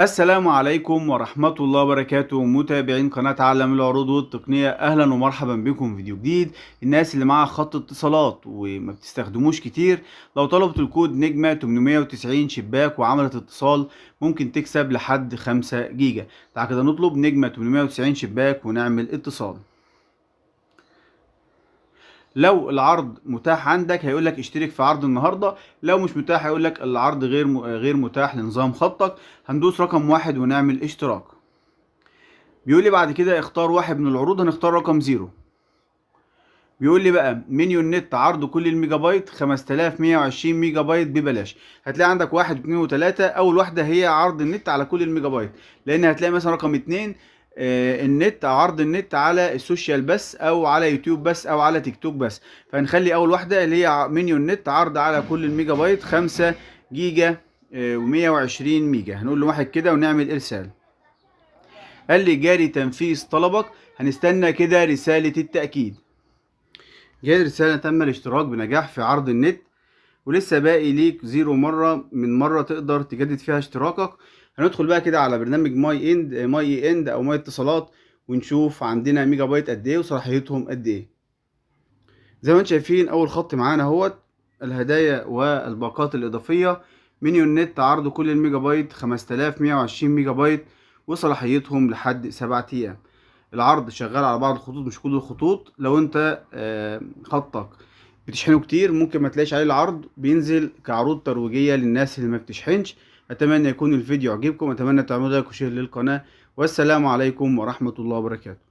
السلام عليكم ورحمة الله وبركاته، متابعين قناة عالم العروض والتقنية، أهلا ومرحبا بكم في فيديو جديد. الناس اللي معاها خط اتصالات وما بتستخدموش كتير، لو طلبت الكود نجمة 890 شباك وعملت اتصال ممكن تكسب لحد 5 جيجا. تعال كده نطلب نجمة 890 شباك ونعمل اتصال. لو العرض متاح عندك هيقول لك اشترك في عرض النهارده، لو مش متاح هيقول لك العرض غير متاح لنظام خطك. هندوس رقم 1 ونعمل اشتراك. بيقول لي بعد كده اختار واحد من العروض، هنختار رقم 0. بيقول لي بقى مليون نت عرض كل الميجا بايت 5120 ميجا بايت ببلاش. هتلاقي عندك 1 و2 و3. اول واحدة هي عرض النت على كل الميجا بايت، لان هتلاقي مثلا رقم 2، النت عرض النت على ال social بس، او على يوتيوب بس، او على تيك توك بس. فهنخلي اول واحدة اللي هي مليون نت عرض على كل الميجا بايت 5 جيجا و120 ميجا. هنقول له 1 كده ونعمل ارسال. قال لي جاري تنفيذ طلبك. هنستنى كده رسالة التأكيد. جاري رسالة تم الاشتراك بنجاح في عرض النت، ولسه باقي ليك 0 مرة من مرة تقدر تجدد فيها اشتراكك. هندخل بقى كده على برنامج ماي اند او ماي اتصالات، ونشوف عندنا ميجا بايت قد ايه وصلاحيتهم قد ايه. زي ما انتم شايفين اول خط معانا اهوت الهدايا والباقات الاضافية، مليون نت عرض كل الميجا بايت 5120 ميجا بايت وصلاحيتهم لحد 7 ايام. العرض شغال على بعض الخطوط مش كل الخطوط. لو انت خطك بتشحنه كتير ممكن ما تلاقيش عليه العرض، بينزل كعروض ترويجية للناس اللي ما بتشحنش. اتمنى يكون الفيديو عجبكم، اتمنى تعملوا like و share للقناة، والسلام عليكم ورحمة الله وبركاته.